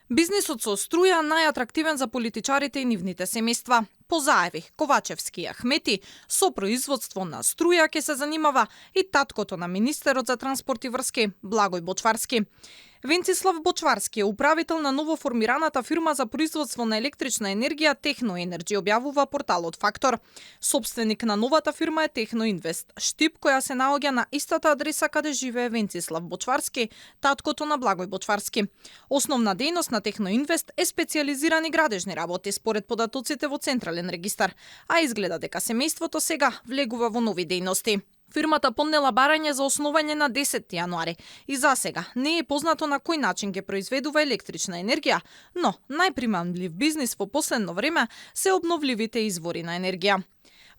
Бизнисот со струја најатрактивен за политичарите и нивните семејства. По зајави, Ковачевски и Ахмети со производство на струја ќе се занимава и таткото на министерот за транспорт и врски, Благој Бочварски. Венцислав Бочварски е управител на новоформираната фирма за производство на електрична енергија Техноенерджи, објавува порталот Фактор. Собственик на новата фирма е Техноинвест Штип, која се наоѓа на истата адреса каде живее Венцислав Бочварски, таткото на Благој Бочварски. Основна дејност на Техноинвест е специјализирани градежни работи според податоците во Централен регистар, а изгледа дека семејството сега влегува во нови дејности. Фирмата поднела барање за основање на 10 јануари и засега не е познато на кој начин ќе произведува електрична енергија, но најпримамлив бизнис во последно време се обновливите извори на енергија.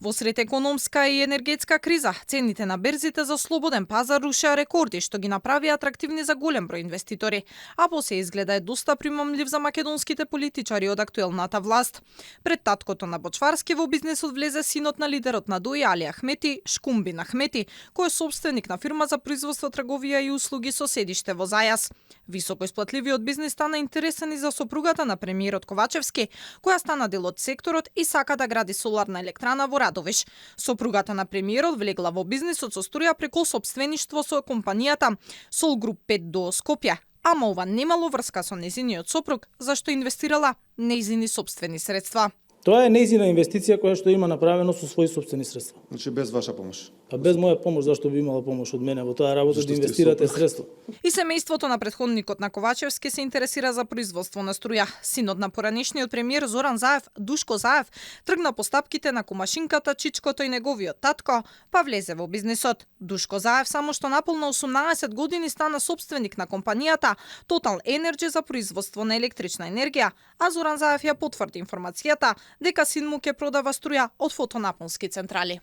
Во сред економска и енергетска криза, цените на берзите за слободен пазар рушеа рекорди, што ги направи атрактивни за голем број инвеститори, а по се изгледа е доста примамлив за македонските политичари од актуелната власт. Пред таткото на Бочварски во бизнисот влезе синот на лидерот на ДОИ Али Ахмети, Шкумбин Ахмети, кој е собственик на фирма за производство, трговија и услуги со седиште во Зајас. Високо исплатливиот бизнис стана интересен и за сопругата на премиерот Ковачевски, која стана дел од секторот и сака да гради соларна електрана во Радовиш. Сопругата на премиерот влегла во бизнисот со струја преку сопствеништво со компанијата Сол Груп 5 до Скопје, ама ова немало врска со нејзиниот сопруг, зашто инвестирала нејзини сопствени средства. Тоа е нејзина инвестиција која што има направено со своји сопствени средства. Значи без ваша помош. А без моја помош зашто би имала помош од мене во таа работа да инвестирате средства? И семејството на претходникот на Ковачевски се интересира за производство на струја. Синот на поранешниот премиер Зоран Заев, Душко Заев, тргна по стапките на кумашинката, чичкото и неговиот татко, па влезе во бизнисот. Душко Заев само што наполна 18 години стана собственик на компанијата Total Energy за производство на електрична енергија, а Зоран Заев ја потврди информацијата дека син му ќе продава струја од фотонапонски централи.